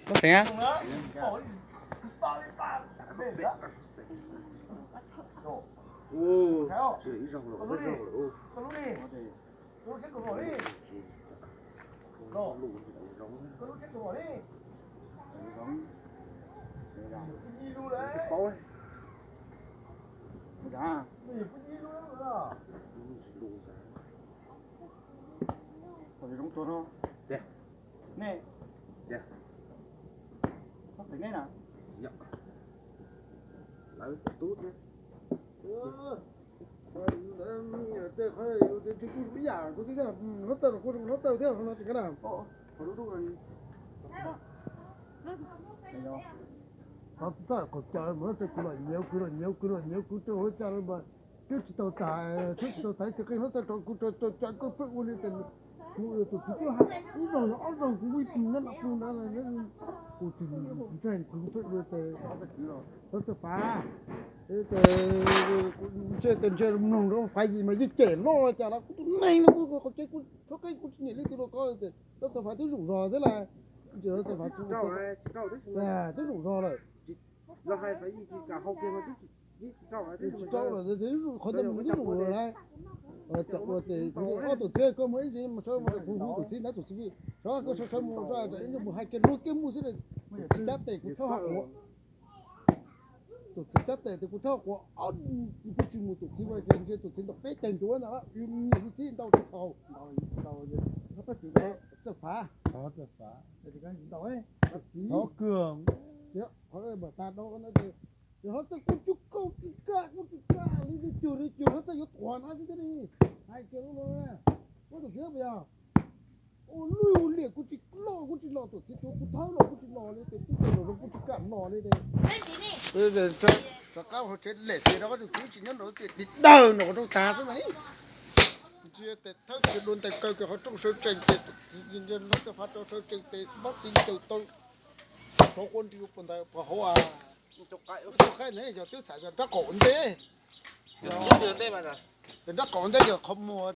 Koj teev a. Ua cas? Ua zoo tua no. Nej, koj teev nej na. Lawv tub thiab. Tej qhov yus tsis kuj ib yam kuv twb tias hnub txawg los kuj zoo hnub txawg thiab no tsis nkag na. Qhov txawj qhov caw mus hnub txawg kuv los nyiav, kuv los nyiav, kuv los nyiav, kuv rau hauv cas los mas twb tsis tau tas, twb tsis tau tas ib txhia qij hnub txawg rau kuv rau cov koj pheej ua li tes kuv tus txiv twb hais ib zaug los ob zaug kuv ib tug nyob no pw ntawd kuv tsis ntseeg kuv pheej ua tes hnub txawg Fav, tes ntshe tes ntshe mloog rau Fav Yim mas yeej cem loj cas los kuv tus neeg no kuv qhov tsev kuv txhob qeeb kuv tsis nyiam li tus los ko tes hnub txawg Fav twb zoo zog thiab las. Hnub txawg Fav twb zoo zog lawm. Tsis tau lawm, qhov ntawd mus twb zoo lawm lauj. Txawm ua tes kuv ob tus txiv koj muaj ib ntsis mas sawv mus kuv hu tus txiv ntawd tus txiv, sawv koj sawv sawv mus ib ntsis mus hais kiag luag kiag mus xwb. Tus txiv cab tes kuv thawj quav, tus txiv cab tes tes kuv thawj quav ob, kuv twb tsis mus tus txiv ua kiag ntshe tus txiv ntaus peb teg ncuav ntawd, nyiam tus txiv ntaus tsis txhaum. Txawj Fav, qhov kag, qhov tas dau ces ho txawj kuv cub kauj tsis kaj, kuj tsis kaj li, li cuag li cuag ho txawj yuav thuam no xwb thiab li. Hais kiag lub no, muab tus txiv puas yog? Ua luj ua liam kuv tsis loj, kuv tsis los tus txiv tuav kuv thawb los kuv tsis los li tes tub tes los kuv tsis kam los li tes. Rov qab hauv tsev lem tes rov qab tus txiv tsis nyob nrog tias dim dawg nrog rau tag xwb ntag li. Ntsia tes thawb txiv dua ntawm kaw kiag qhov rooj sawv tsees tes tus txiv hnub txawg Fav rau sawv tsees tes npab txiv ncaws tau rov quaj nti puag ntawd puag hauv a. Qaib ntawd yog twb txhais yog nrab qaum ntej. Nrab qaum ntej yog qhov muag